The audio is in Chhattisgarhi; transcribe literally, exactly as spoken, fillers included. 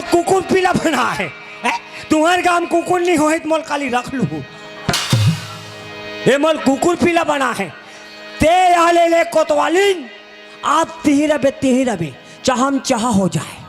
कुकुर पीला बना है, हैं? तुम्हर गांव कुकुर नहीं होही त मोला काली रख लूहू। ये मोला कुकुर पीला बना है। ते या ले ले कोतवालिन, आप तिही रबे, तिही रबे, चाहम चाह हो जाए।